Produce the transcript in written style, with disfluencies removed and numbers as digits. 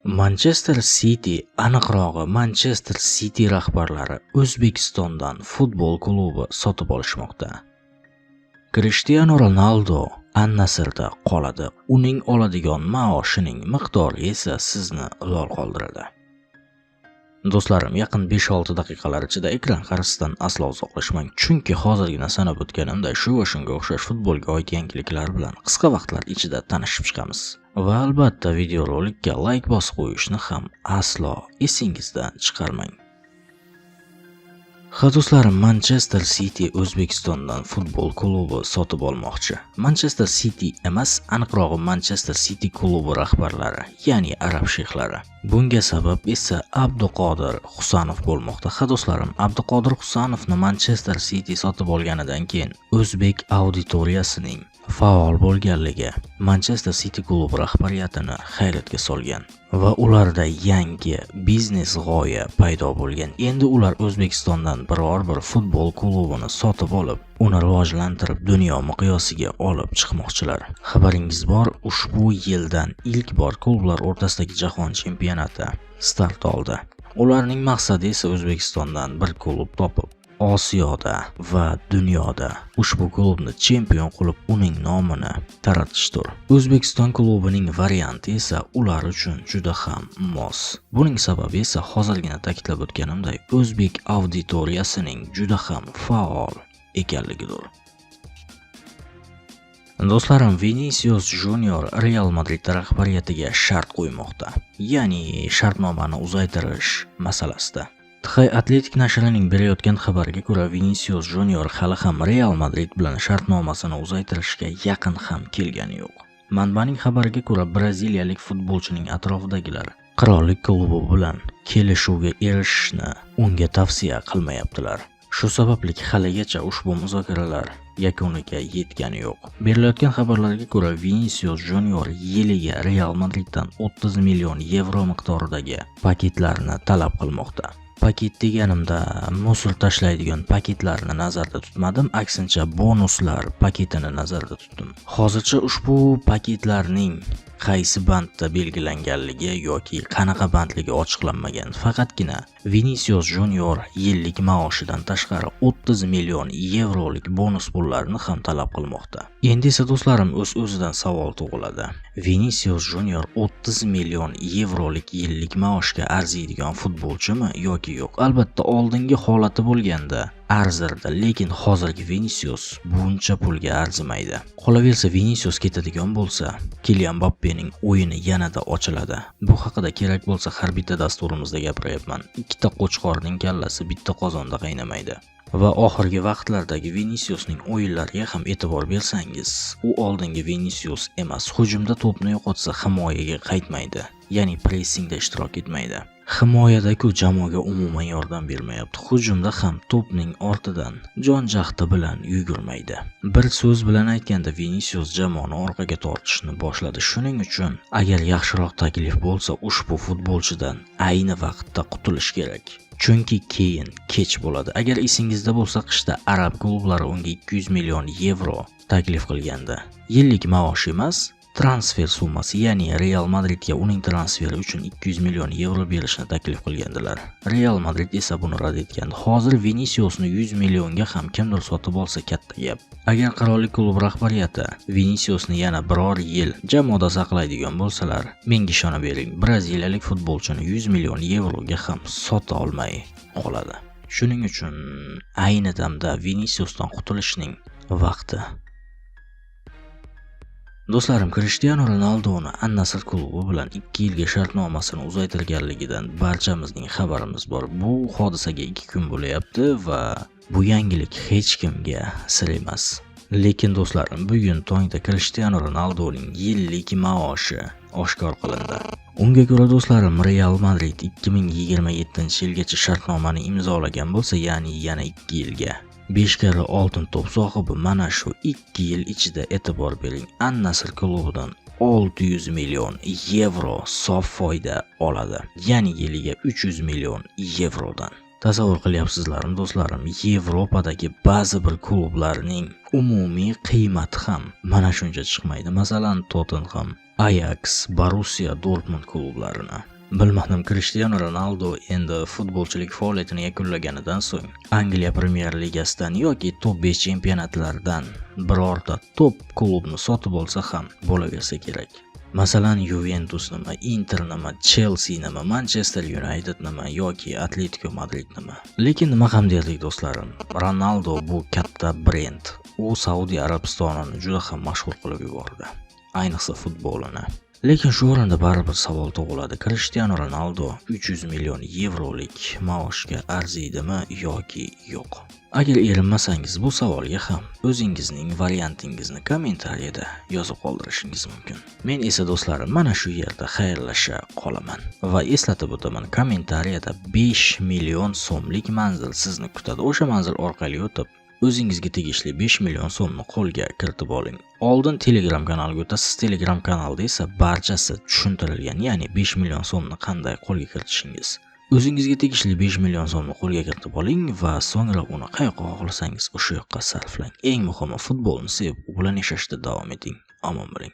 Manchester City, aniqrog'i Manchester City rahbarlari O'zbekistondan futbol klubi sotib olishmoqda. Krishtianu Ronaldu An-Nasrda qoladi. Uning oladigan maoshining miqdori esa sizni lol qoldiradi. Do'stlarim, yaqin 5-6 daqiqalar ichida ekran qarshisidan aslo uzoqlashmang, chunki hozirgina sanab o'tganimday shu va shunga o'xshash futbolga oid yangiliklar bilan qisqa vaqtlar ichida tanishib chiqamiz. Va albatta videorolikka like bosib qo'yishni ham aslo esingizdan chiqarmang. Ha do'stlarim, Manchester City O'zbekistondan futbol klubi sotib olmoqchi. Manchester City emas, aniqrog'i Manchester City klubi rahbarlari, ya'ni arab sheyxlari. Bunga sabab esa Abduqodir Husanov bo'lmoqda. Ha do'stlarim, Abduqodir Husanovni Manchester City sotib olganidan keyin o'zbek auditoriyasining faol bo'lganligi Manchester City klubi rahbariyatini hayratga solgan va ularda yangi biznes g'oya paydo bo'lgan. Endi ular O'zbekistondan biror bir futbol klubini sotib olib, uni rivojlantirib, dunyo miqyosiga olib chiqmoqchilar. Xabaringiz bor, ushbu yildan ilk bor klublar o'rtasidagi jahon chempionati start oldi. Ularning maqsadi esa O'zbekistondan bir klub topib, Osiyoda va dunyoda ushbu klubni chempion qilib, uning nomini taratishdir. O'zbekiston klubining varianti esa ular uchun juda ham mos. Buning sababi esa hozirgina ta'kidlab o'tganimday, o'zbek auditoriyasining juda ham faol ekanligidir. Do'stlarim, Vinicius Junior Real Madrid rahbariyatiga shart qo'ymoqda. Ya'ni shartnomani uzaytirish masalasida. The Athletic nashrining berayotgan xabariga ko'ra, Vinicius Junior hali ham Real Madrid bilan shartnomasini uzaytirishga yaqin ham kelgani yo'q. Manbaning xabariga ko'ra, braziliyalik futbolchining atrofidagilar qirollik klubi bilan kelishuvga erishishni unga tavsiya qilmayaptilar. Shu sababli haligacha ushbu muzokaralar yakuniga yetgani yo'q. Berilayotgan xabarlarga ko'ra, Vinicius Junior yiliga Real Madriddan 30 million yevro miqdoridagi paketlarni talab qilmoqda. Paket deganimda мусор tashlaydigan paketlarni nazarda tutmadim, aksincha bonuslar paketini nazarda tutdim. Hozircha ushbu paketlarning qaysi bandda belgilanganligi yoki qanaqa bandligi ochiqlanmagan. Faqatgina Vinicius Junior yillik maoshidan tashqari 30 million yevrolik bonus pullarni ham talab qilmoqda. Endi esa do'stlarim, o'z-o'zidan savol tug'iladi. Vinicius Junior 30 million yevrolik yillik maoshga arziydigan futbolchimi yoki yo'q? Albatta, oldingi holati bo'lganda arzirdi, lekin hozirgi Vinicius buncha pulga arzimaydi. Qolaversa, Vinicius ketadigan bo'lsa, Kilian Mbappening o'yini yanada ochiladi. Bu haqida kerak bo'lsa har bitta dasturimizda gapiryapman. Ikkita qo'chqorning kallasi bitta qozonda qaynamaydi. Va oxirgi vaqtlardagi Viniciusning o'yinlariga ham e'tibor bersangiz, u oldingi Vinicius emas. Hujumda to'pni yo'qotsa, himoyaga qaytmaydi, ya'ni pressingda ishtirok etmaydi. Himoyada-ku jamoaga umuman yordam bermayapti. Hujumda ham to'pning ortidan jon jahdi bilan yugurmaydi. Bir so'z bilan aytganda, Vinicius jamoani orqaga tortishni boshladi. Shuning uchun agar yaxshiroq taklif bo'lsa, ushbu futbolchidan ayni vaqtda qutulish kerak. Chunki keyin kech bo'ladi. Agar esingizda bo'lsa, qishda arab klublari unga 200 million yevro taklif qilgandi. Yillik maosh emas, transfer summasi, ya'ni Real Madridga uning transferi uchun 200 million yevro berishni taklif qilgandilar. Real Madrid esa buni rad etgandi. Hozir Viniciusni 100 millionga ham kimdir sotib olsa, katta gap. Agar qirollik klub rahbariyati Viniciusni yana biror yil jamoada saqlaydigan bo'lsalar, menga ishona bering, braziliyalik futbolchini 100 million yevroga ham sota olmay qoladi. Shuning uchun ayni damda Viniciusdan qutulishning vaqti. Do'stlarim, Krishtianu Ronaldoni An-Nasr klubi bilan 2 yilga shartnomasini uzaytirganligidan barchamizning xabarimiz bor. Bu hodisaga 2 kun bo'layapti va bu yangilik hech kimga sir emas. Lekin do'stlarim, bugun tongda Krishtianu Ronaldoning yillik maoshi oshkor qilindi. Unga ko'ra do'stlarim, Real Madrid 2027-yilgacha shartnomani imzolagan bo'lsa, ya'ni yana 2 yilga. 5 karra oltin to'p sohibi mana shu 2 yil ichida, e'tibor bering, An-Nasr klubidan 600 million yevro sof foyda oladi. Ya'ni yiliga 300 million yevrodan. Tasavvur qilyapsizlarmi do'stlarim, Yevropadagi ba'zi bir klublarning umumiy qiymati ham mana shuncha chiqmaydi. Masalan, Tottenham, Ajax, Borussia Dortmund klublarini. Bilmadim, Krishtianu Ronaldu endi futbolchilik faoliyatini yakunlaganidan so'ng Angliya Premyer Ligasidan yoki top 5 chempionatlardan birorta top klubni sotib olsa ham bo'laversa kerak. Masalan, Juventus nima, Inter nima, Chelsea nima, Manchester United nima yoki Atletico Madrid nima. Lekin nima ham derdik, do'stlarim? Ronaldo bu katta brend. U Saudiya Arabistonini juda ham mashhur qilib yubordi. Ayniqsa futbolini. Lekin shu o'rinda baribir savol tug'iladi. Krishtianu Ronaldo 300 million yevrolik maoshga arziydimi yoki yo'q? Agar erinmasangiz, bu savolga ham o'zingizning variantingizni kommentariyada yozib qoldirishingiz mumkin. Men esa, do'stlarim, mana shu yerda xayrlasha qolaman va eslatib o'taman, kommentariyada 5 million so'mlik manzil sizni kutadi. O'sha manzil orqali o'tib, o'zingizga tegishli 5 million so'mni qo'lga kiritib oling. Oldin Telegram kanaliga o'tasiz. Telegram kanalida esa barchasi tushuntirilgan, ya'ni 5 million so'mni qanday qo'lga kiritishingiz. O'zingizga tegishli 5 million so'mni qo'lga kiritib oling va so'ngra uni qayoqqa xohlasangiz, o'sha yoqqa sarflang. Eng muhimi, futbolni sevib, u bilan yashashda davom eting. Omon bo'ling.